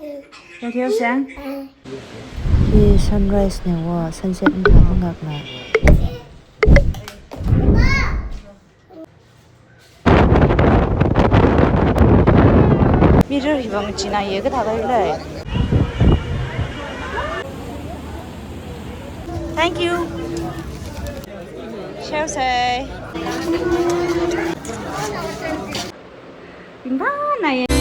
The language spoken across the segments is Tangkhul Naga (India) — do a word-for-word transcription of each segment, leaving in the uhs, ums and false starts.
Ka theo sang? Hi sunrise ne wo, sunset mathā mangakna. Mirror hi vang china ye kathā kailei. Thank you. Share sai. Ringphāna ye.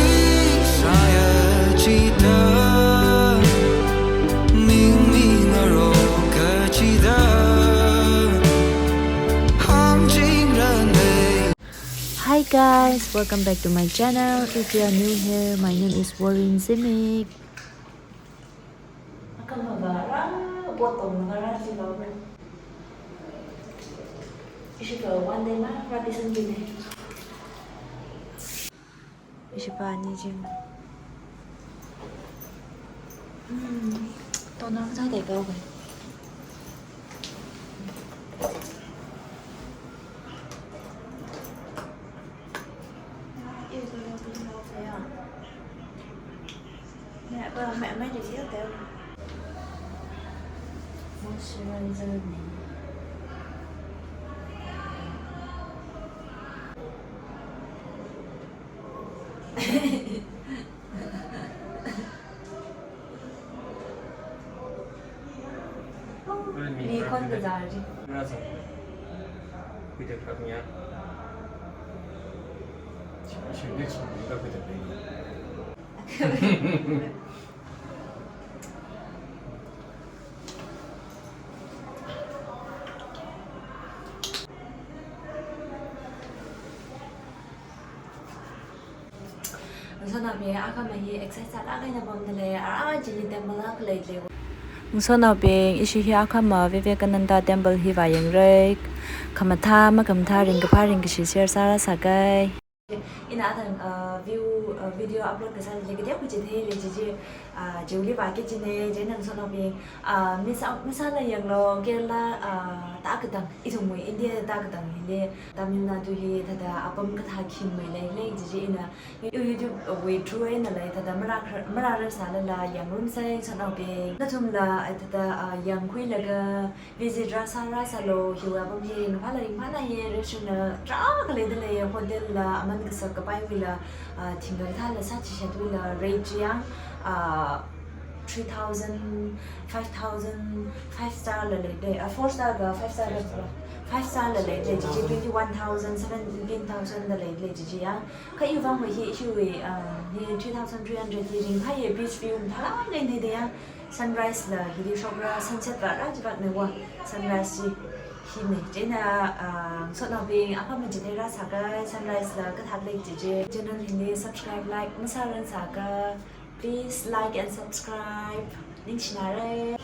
Hi guys, welcome back to my channel. If you are new here, my name is Warren Zimik. Akhama va rā, bottom va rā chi va. Ishi va one day ma rā pisan gine. Ishi va ni jing. Hmm. Tonang sa de kau. Mi khon kazar chi. Rasa. Kuitak khak nya. Shi, shi, next one, kuitak nya. Ngasotnaobing, akhama hi excite sālāk eina pamda lei, ara chili temple akha leilei. Ngasotnaobing, ishi hi akhama Vivekananda Temple hi vāyangra. Khamathā makhamathā ringkaphā ringkashi share sāra sākai. Ina athang, uh, view, uh, video upload kasā lei kateokha chitheilei chi chi, uh, chiwuili vāki kajina, chieina ngasotnaobing, uh, misa, misāla yanglu, Kerala, uh, tākatang, ithumwui India tākatang hili, Tamil Nadu hi thāda apam kathā khingmei leilei chi chi ina, You-, YouTube wui through eina lei thāda marā khar-, marārar sālala yangrumsei ngasotnaobing. Nathumla, ah, thāda, ah, yangkhuilaga visit rāsā rāsālu, hiwui apam hi ringphāla ringphāna ye, restaurant tarākha leida lei, hotel la, aman kasak kapaiwuila, ah, thingkha kathāla sāchishatwuila, rate chi yang, ah, three thousand, five thousand, five star la leilei, ah, four star ka, five star ka, five star la leilei, chi chi twenty-one thousand, seventeen thousand la leilei, chi chi yang. Kha iwui vang hi ishiwui, ah, hi three thousand three hundred hi ringphāya, beach view mathālāk eina da ya. Sunrise la hili shokra, sunset vāra chivākna wa. Sunrise chi hina. Chieina, ah, ngasotnaobing, akhama chithei rāsāka, sunrise la kathālāk chi chi. Channel hili subscribe, like masāran sāka. Please like and subscribe. Ningshinare.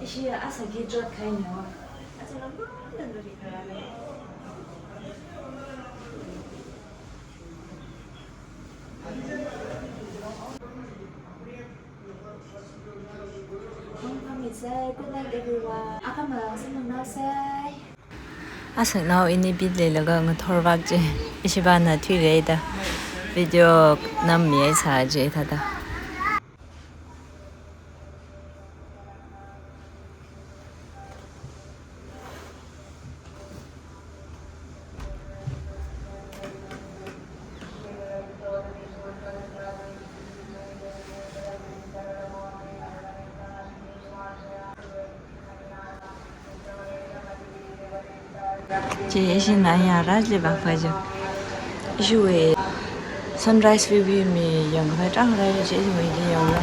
Ishi asagi jot kahaina. Good night, everyone. Akhama samang naosei. Asaknao ini bit leilaga ngathor vak chi. Ishi vana thuireida. Video nammi ai sā chi thāda. Chi ishi nayara chi bang pa jo. Ishiwui sunrise view hi mi yangkhavai tarākha rāi chi ishiwui chi yanglu.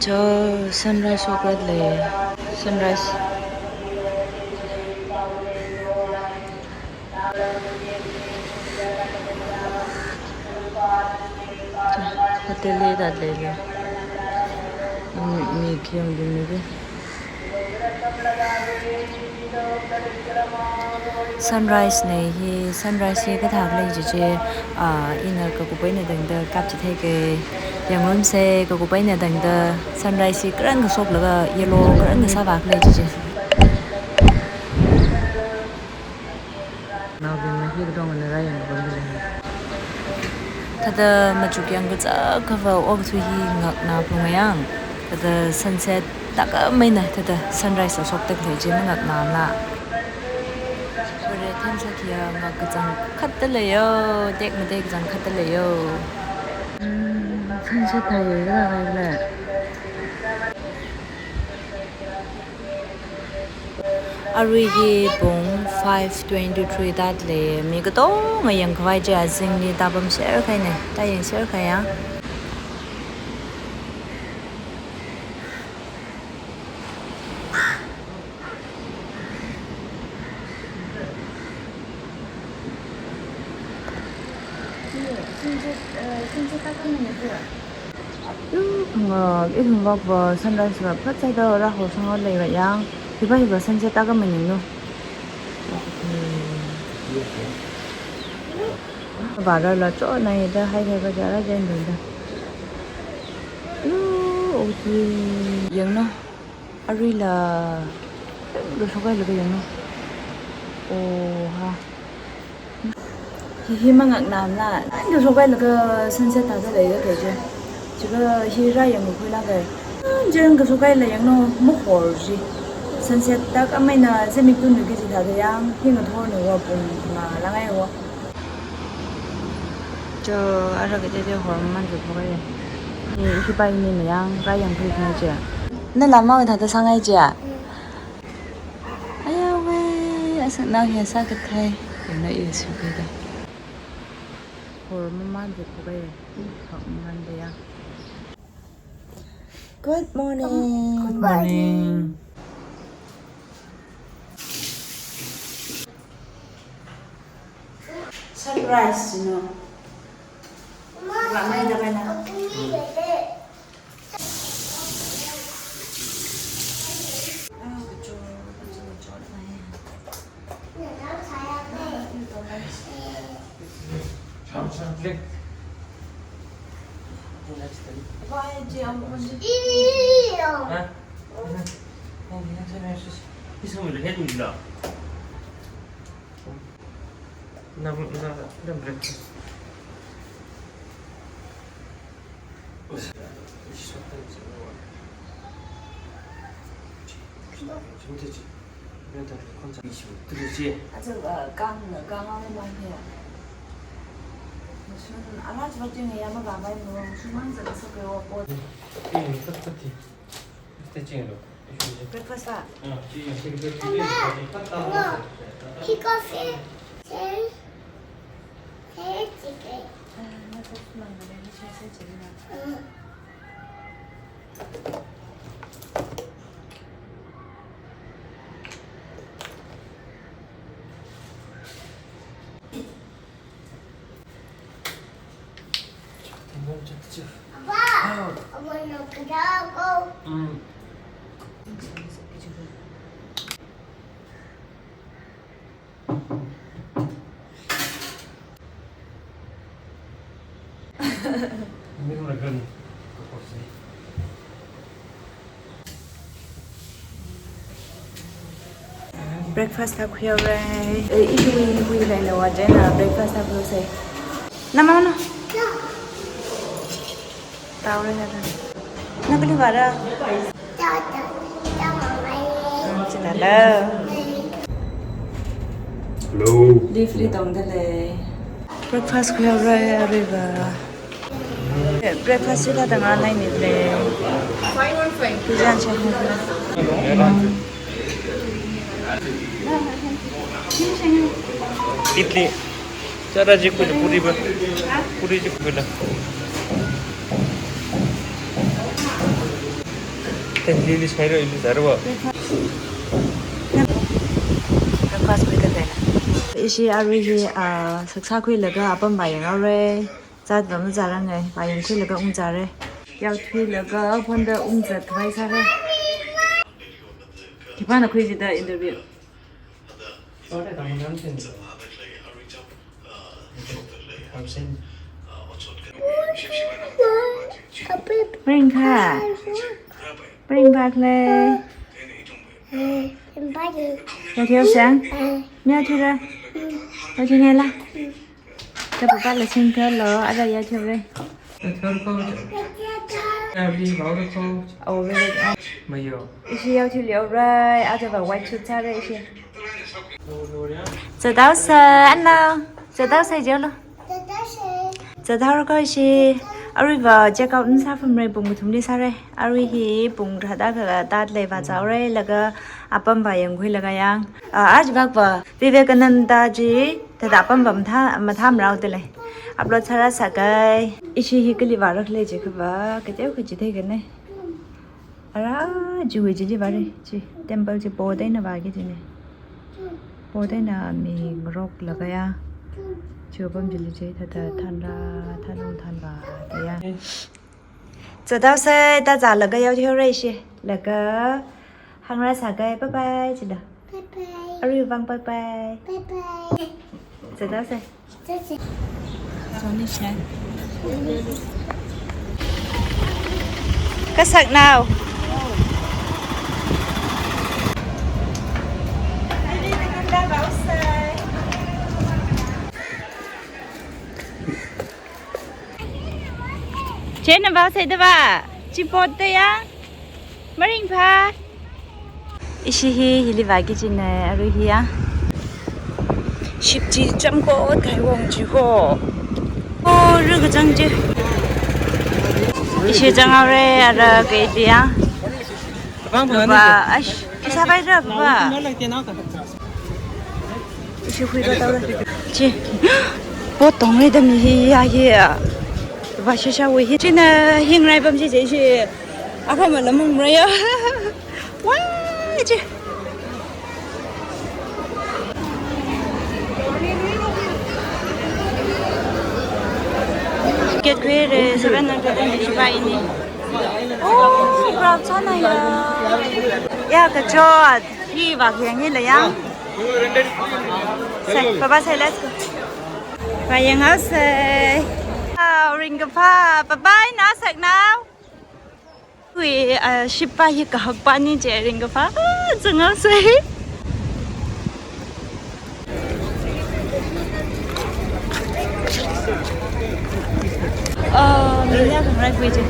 Cho sunrise shokra lei. Sunrise. Hotel li da leile. Mi, mi khayang ding mi de. Sunrise nei hi, sunrise hi kathālāk lei chi chi, ah, ina kakup eina tangda kap chithei ke. Yangrumsei, kakup eina tangda sunrise hi karan kashoklaga yellow karan kasā vak lei chi chi. Dong na rāyang bom le. Thāda machuk yang kachā kava okathui hi ngakna phungayang. Thāda sunset tākam eina thāda sunrise la shokta khalei chi ngakna la. Vare themsa khayang ngak kachang khatta leiyo, tek matek kachang khatta leiyo. Hmm, sunset thāyo ya la. Arui hi pung five twenty-three tālei, mi katonga yangkhavai chi azingli tāpamser kahaina, tāyangser kahai ya. Yu, ngak, ithum ngakva sunrise va phatsai da rāhosang leiva yang. Hiva hiva sunset tākam maning no. Vare la chotnai da hai hai va jara jen dun da. Yu, oti. Yang no. Arui la. Lushokai laga yang no. Oh, ha. Hi, hi mangakna la, anda shokai laga sunset tāda leiya kaje. Chika hi rāyang khuilaga. Jeng kashokai la yang no, mahor chi. Sunset tākam eina zimik tun nuki chi thāda yang, hi ngathor nuwa pung nga langaiwa. Cho, ara kaje je hor man ju shokai. Hi, hi pai ni mayang, rāyang khui khui je. Na lama thāda sangai je. Aya wei, asaknao hi sākathei. Yangna i sukida. Hor maman de kubai. Hor maman de ya. Good morning. Good morning. Sunrise, you know. Ramai dah mana? Breakfast la? Tea, coffee, tea, tea, chicken. Breakfast la khuihaora. Eh, ishi hui hui lai lo wa jena breakfast la khuihaosei. Na mama no. Taore na. Na kali vāra. Chilala. Hello. Lift li tongda lei. Breakfast khuihaora aruiva. Breakfast chi thāda nganai ni lei. Fine, fine. Kujan chakna. Idli. Chara ji khuila, puri ba. Puri ji khuila. Idli li shairo, idli zarwa. Breakfast khuida lei. Ishi arui hi, ah, sāksa khuilaga apam vāyanghaora. Zatva mazārangai, vāyangkhuilaga ungzāra. Yaothuilaga phonda ungzat khavai sāra. Khipāna khui jida interview. Bring kha. Bring back le. Yaothui sang. Yaothuira. Yaothuingaila. Kapapa la singthuilo, ara yaothuire. Yaothuirako. Every vaorako. Awo, very good. Mayo. Ishi yaothuileira, ara va white suit sāra ishi. Zathaosa, anao. Zathaosa jihaolo. Zathaorako ishi. Aruiva check out sāpamra, pung kathumli sāra. Arui hi pung tharāda kala tat leiva zaore, laga apam va yangkhuilaga yang. Ah, aja vak va Vivekananda ji, thāda apam va mathā, mathāmarao dalei. Upload sārāsākai. Ishi hi kali vāra khalei jiakha va, kateokha chi theikhanei. Ara, chiwui chili vāra, chi temple chi pot eina vāki kajinei. Pot eina mi ngaroklaga ya. Chiwui apam chili chi thāda thanra, thanung thanva da ya. Zathaosa, da zalaga yaothuihaora ishi. Laga hāngrāsākai, bye bye jila. Bye bye. Aruivang bye bye. Bye bye. Zathaosa. Zathaosa. Kasaknao. Chieina vaosai da va. Chi pot da ya. Maringphā. Ishi hi, hili vāki kajinei, arui hi ya. Ship chi chāmkot kahai vang chi ho. Oh, ru kachang chi. Ishi chānghaora, ara kaidi ya. Nupā, ash, kisa pai ra, papa. Ishi khuilu tau. Chi. Pot tongra da mi hi ya hi. Papa shisha wui hi. China hingrai pam chi chi chi. Akha malam hungrai ya. Wah, chi. Ticket khuira seven hundred and fifty-five ini. Oh, crowd sāna ya. Ya, kachot. Hi vak yangila ya. Sai, papa sai, let's go. Vayanghaosai. Wow, ringkaphā. Bye bye, na saknao. Hui, ah, ship pā hi kahak pāni chi ringkaphā. Ah, zanghaosai. Oh, mi ya khangarai pui chi.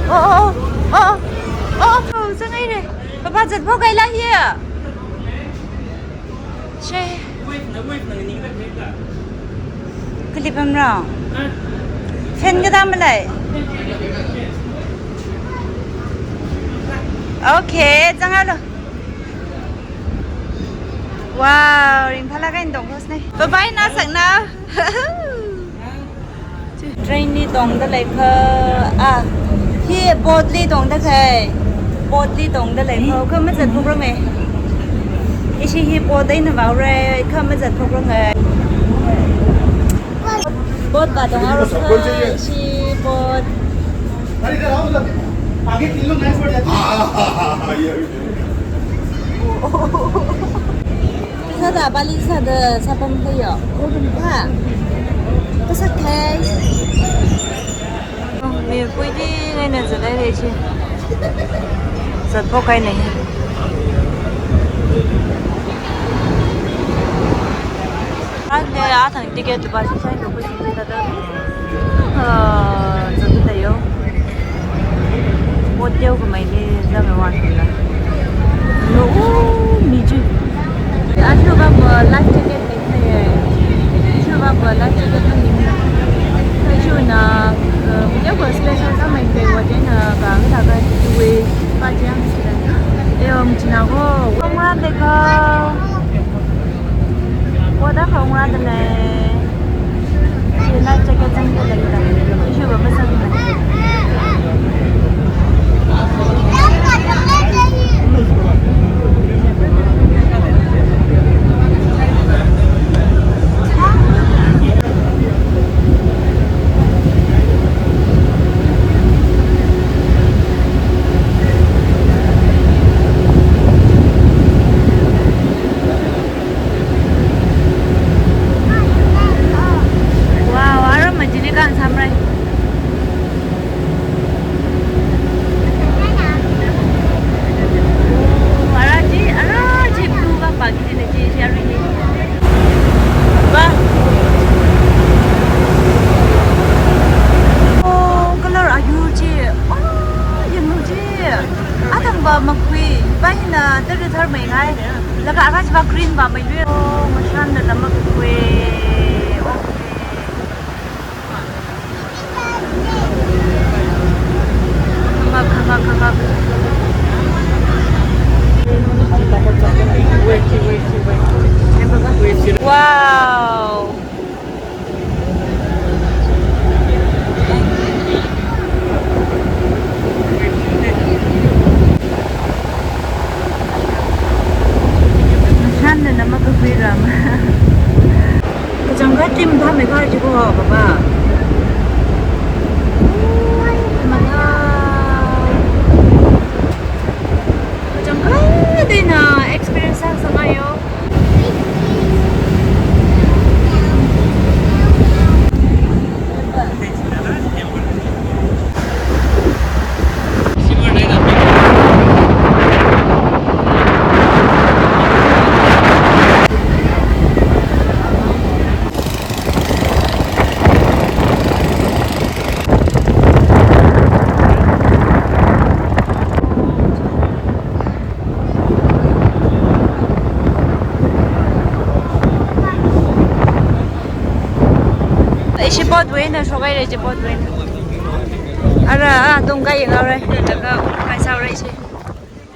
Oh, oh, oh, oh, oh, oh, oh, zanghaira. Papa zatphok kahaila hi. Che. Kali pamra. Fan kathā malei. Okay, zanghaolu. Wow, ringphālāk eina tongkhaosai. Bye bye, na saknao. Train li tongda leikha, ah, hi boat li tongda kahai. Boat li tongda leikha, kha mazatphokrange. Ishi hi boat eina vaora, kha mazatphokrange. Boat va tonghaora, ishi boat. Sāda, Bali sāda, sāpam khayo. Ha? Kasak thei. Mipuili ngaina zathaira chi. Zatphok kahaina hi. Ande athang ticket lupā shisha eina kapu shisha thāda. Ah, zatda leiyo. Boat teokhameili zanghaowa thila. No, oh, mi chi. Athumva life jacket leikhaye. Athumva life jacket maningla. Athumna, uh, teokha splash sāmei pei wa chieina, uh, kakathā kachiwui pa chiang sila. Eom china ko. Kongra deka. Boat akha ngarāda lei. Chi life jacket zangda leida. Ishi va mazangmana. Wow, ara machine kan samrai. Ara chi, ara chi blue va pagi ni chi, chi ara ni. Ba. Oh, color ayur chi. Oh, yanglu chi. Athang va makhui. Ba hina tara tharmei ngai. Laga ara chi va green va mei lui. Oh, mashan da lama khui. Oh. Khangak, khangak, khangak. Wow. Mashan da lama khui ram. Kachangkhat tim thamei kha chi ko, papa. Ui, mala. Kachangkhat eina experience sāsangai yo. Ishi boat wui eina shokhaira, ishi boat wui eina. Ara, ah, tungkha yanghaora, laga ungkha sāhaora ishi.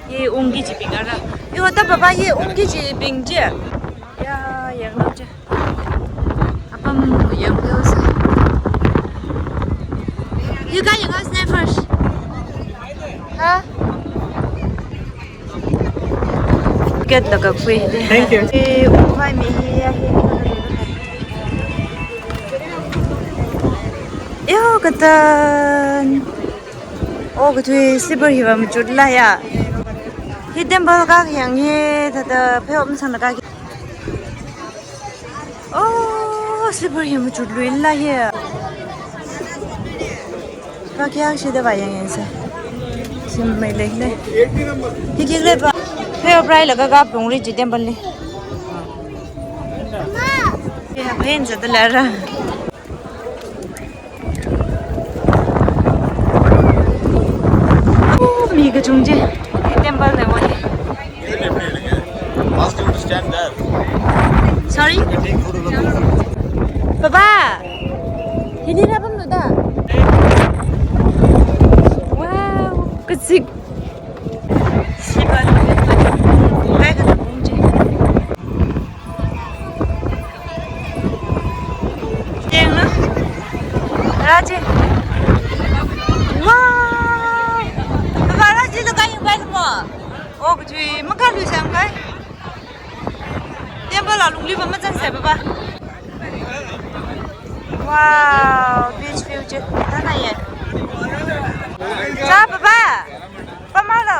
Hi ungki kajibing ara. Yo, ta papa, hi ungki kajibing chi. Ya, yanglu chi. Apam yanglu se. You guys, you guys, name first. Ha? Get laga khui. Thank you. Eh, ungkhavai mi hi ya hi. Yo, katan. Oh, kathui slipper hiva machut laiya. Hi temple kakhayang hi, thāda phayom sanglaga. Oh, slipper hi machut luilala hi. Kakhayang shida va yang yang se. Shim mai lei lei. Hi kik lei pa. Phayop railaga kaplung ri chi temple li. Ya, phain sa da lara. Oh, mi kachung chi. Temple na wani. Ask you to stand there. Sorry? You can take photo of this. Papa! Hili rāpamlu da. Wow, kachik. Siva. Kai kachung chi. Yanglu. Raji. Wow. Papa, raji lu kai yung kai lu mo. Oh, kachui, makhalui sāngai. Temple la lungli va mazang sai, papa. Wow, beach view chi. Thānai ye. Cha, papa. Pamalo.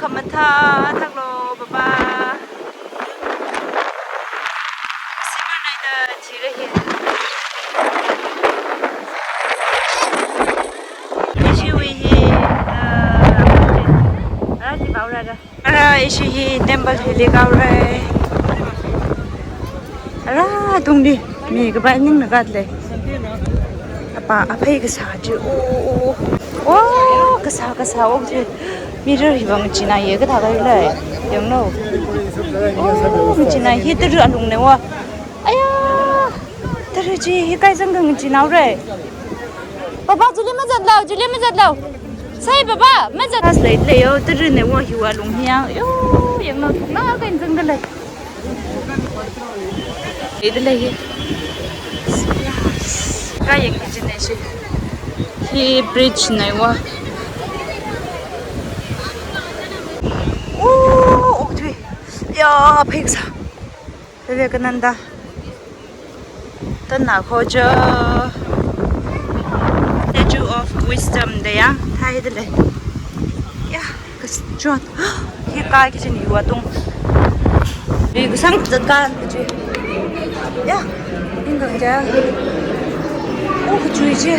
Khamathā thaklo, papa. Siman naida chira hi. Ishiwui hi, ah, ah, chi baura da. Ara ishi hi temple hili kahaora. Ara tungli mi kapai ningna katle. Apa aphei kasā chi. Oh, oh, oh. Oh, kasā, kasā, oh, chi. Mirror hiva ngachina ye kathā kahailei. Yanglu. Oh, ngachina hi tara alungna wa. Aya. Tara chi hi kai zangkha ngachinaora. Papa, chili mazatlo, chili mazatlo. Sai, papa, mazat. Pass lei, lei yo, tara ne wa hiwa lung hiya. Yo, yanglu, na kai zangkha lei. Lei da lei hi. Ka yang ki jine shi. Hi bridge nai wa. Oh, oh, thui. Ya, pheksa. Vivekananda. Tanna khoja Statue of Wisdom da ya, thai da lei. Ya, kas-, chuan. Hi ka kichin yuwa tung. Hi kasang zat ka kachi. Ya, inga ja. Oh, kachi chi.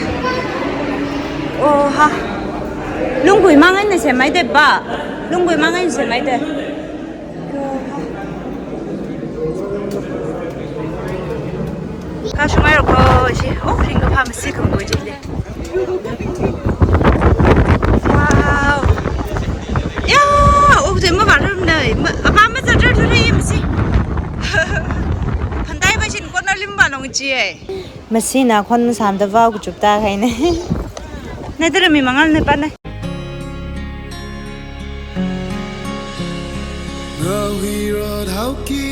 Oh, ha. Lunggui mang eina semhaida ba. Lunggui mang eina semhaida. Kashung ai roko shi, oh, ringkaphā masi khangu chili. Wow. Ya, oh, de ma barum na, ma, apa ma za jar jar masi. Phantai ba shin kona lim ba long chi ai. Masina khon samda va kuchupta kahaina. Naitara mi mangal ne pa na. Ngahui rot hauki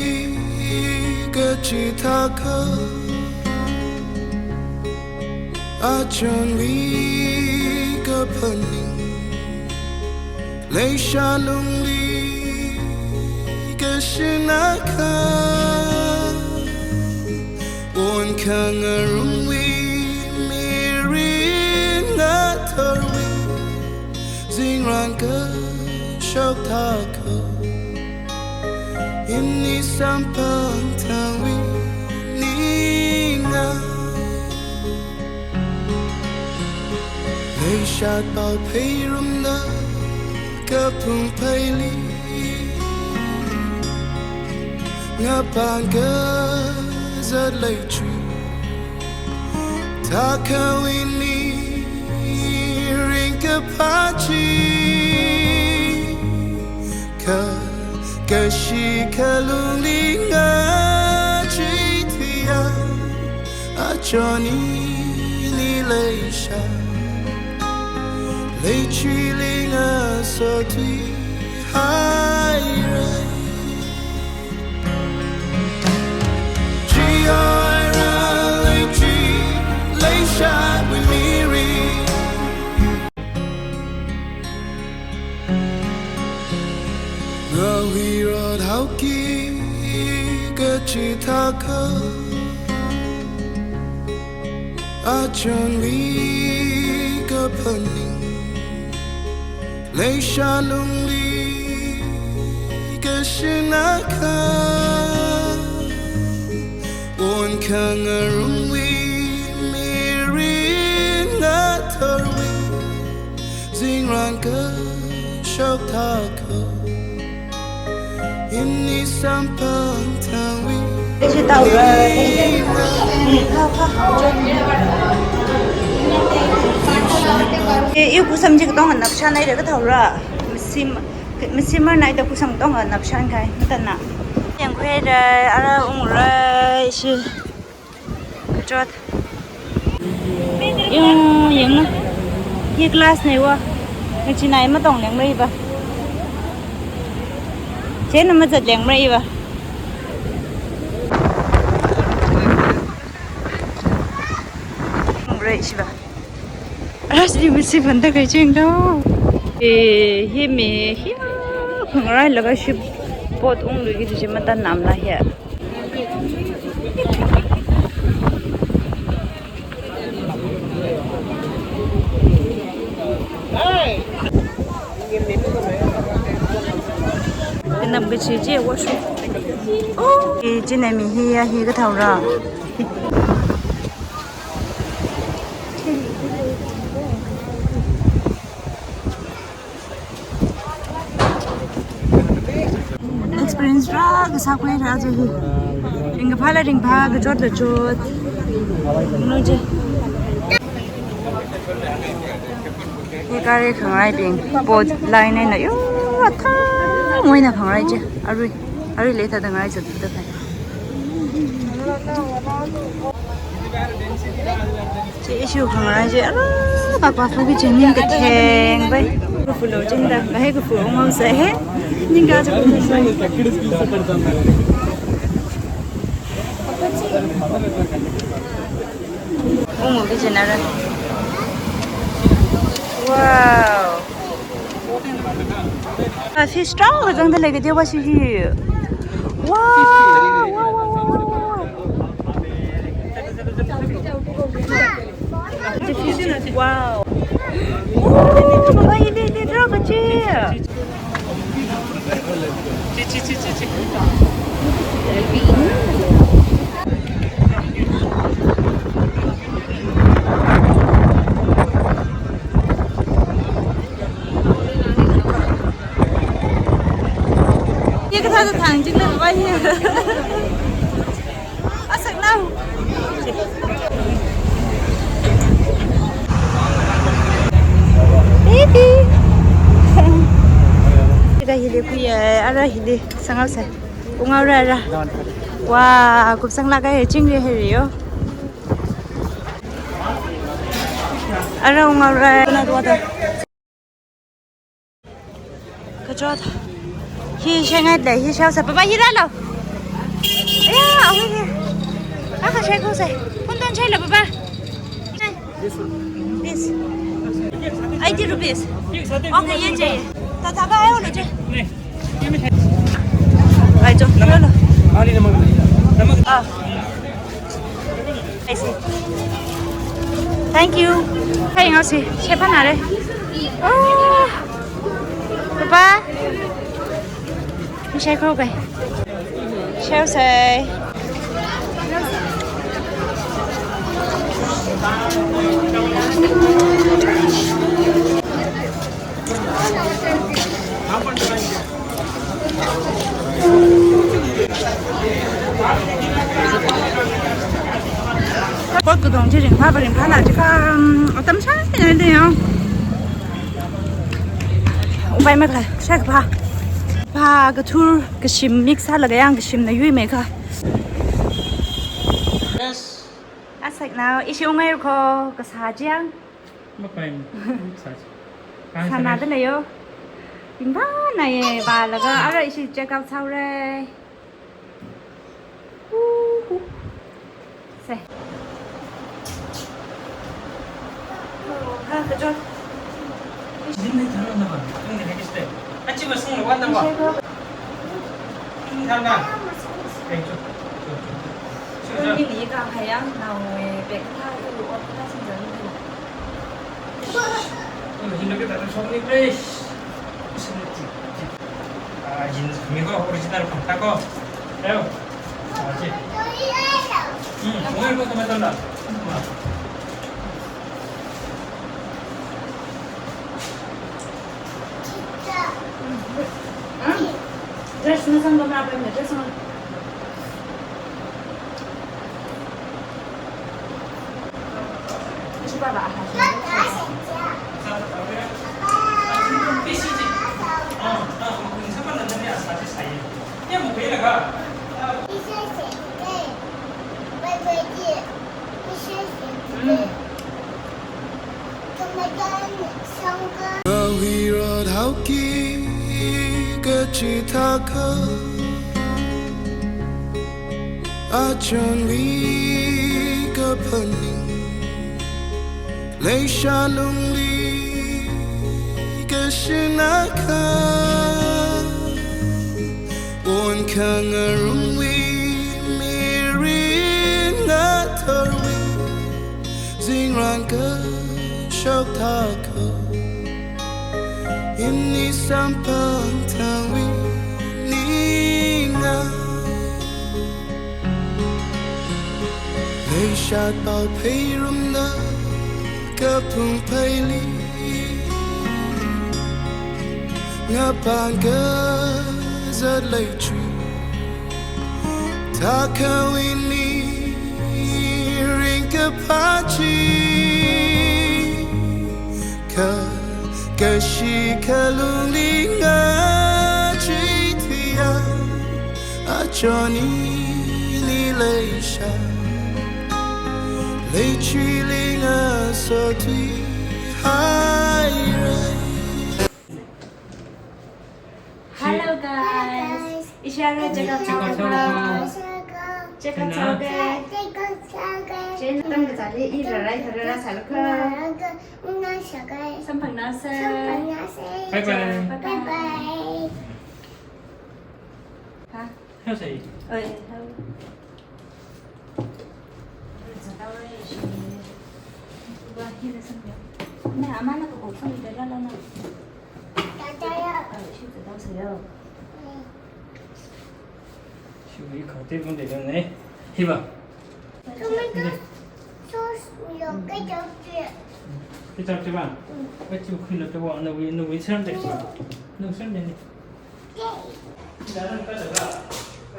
kachithākha, achonwui kaphaning leishat lungli kashinakha, won khangarumwui mirin ngathorwui zingrān kashok thākha, ini samphang thangwui ninga. Leishat pao pheirumda kaphung pheili, ngapān kazat leichui thākha, ini ringkaphā chi kha, kashi khalungli ngachei thuiya, achon ini leishat leichuili ngasothui haira. Chi haira leichi, leishatwui mirin. Ngahui rot hauki kachithākha, achonwui kaphaning leishat lungli kashinakha, won khangarumwui mirin ngathorwui zingrān kashok thākha, ini samphang thangwui. Kachi thaora. Eh, iwui kusam chi katonga napshan haira, kathaora. Masim, masim mar naida kusam katonga napshan kahai. Matanna. Yangkhuira, ara ungra, ishi. Kachot. Yo, yangna. Hi class neiva. Ngachinai matong lengmara iva. Chieina mazat lengmara iva. Lengmara ishiva. Ara chili masi phanda kaiching do. Eh, hi mi, hi khangarai laga ship boat unglui kaji chi matanna mala hi. Kanam kachi chi washroom. Oh, eh, chieina mi hiya hi kathaora. Experience rā kasā khuira aja hi. Ringkaphāla ringphā, kachotla chot. Nung chi. Hi gari khangaraibing, boat line eina yo, athang eina khangarai chi. Arui, arui leithāda ngarai zatda phai. Chi issue khangarai chi, ala, papa fu ki chinin katheng bai. Kufu lo chinda, bahai kufu ungau sa he. Ninga chu kufu sa. Ungau ki chinara. Wow. Ah, fish strong kazangda lei kaje wa shi hi. Wow, wow, wow, wow, wow, wow. Wow. Oh, baba, ini, ini, ini, apa sih? Ye kathāda thang jing le bai ye. Asak nao. Baby. Ara hili khuiya, ara hili sanghaosa. Unghaora ara. Wa, kupsang lāka he chingri he ri yo. Ara unghaora. Kachot. Hi shengai le, hi shaosa. Papa, hi rālo. Aya, awi hi. Akha shai kose. Hundon shailo, papa. This. Eighty rupees. Okay, ye che. Tata ka ayo lo che. Ai, cho. Lo, lo. Ah. I see. Thank you. Hai, ngasi. Shepan are. Oh. Papa. Shai ko kai. Shaosai. Pot katong chi ringphā, ringphāna chi kha, um, atam shāngai de yo. Upai makhalei, shākaphā. Phā kathur, kashim mix sālaga yang kashimna yuimeikha. Yes. Asak nao, ishi unghai ko, kasā chiang. Mapai, kasā chi. Sāna da lei yo. Ringphāna ye, vālaga, ara ishi check out sāhaora. Uhu. Se. Ha, kachot. Jin ni thang na ba, jin ni hekis te. Achi masung na wan na ba. Jin thang na. Thank you. Jin ni ka khayang na we pek tha u ot tha sing jang ni. Hin lo ke ta shop ni please. Sing ni. Ah, jin mi ko original ko ta ko. Ayo. Ah, ji. Hmm, mo ko tomato la. Ma. Hmm? Dress na sang ba ma ba dress na. Rahui rot hauki kachithākha, achonwui kaphaning, leisha lungli kashinakha, won khangarumwui mirin ngathorwui, zingrān kashok thākha, ini samphang thangwui ningai. Leishat pao pheirumna kaphung pheili, ngapān kazat leichui. Thākha ini ringkaphā chi, kha kashi kalungli ngachei thia, achon ini leisha, leichuili ngasothui haira. Hello guys. Ishi ara check out sāhaoka. Check out sāhaoka. Check out sāhaoka. Chieina tamkachāli i rarai harara sāhaoka. Samphangnaosei. Bye bye. Bye bye. Ha? Hello, say. Oi, hello. Ina, amana ko kok song ida la la na. Tata ya. Ai, shi tata sa yo. Wui khangte bung de ne. Hiva. Tomato sauce lo ketchup chi. Ketchup chi ba? Mm. Ketchup khuilo te wa, nawui, nawui sāmde. Nawui sāmde ni.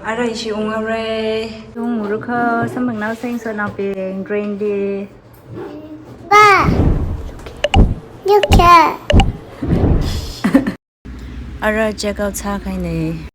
Ara ishi unghaora. Unghaora kha samphangnaosei, sonaobing, Grandi. Ba. Look here. Ara check out sākahaina.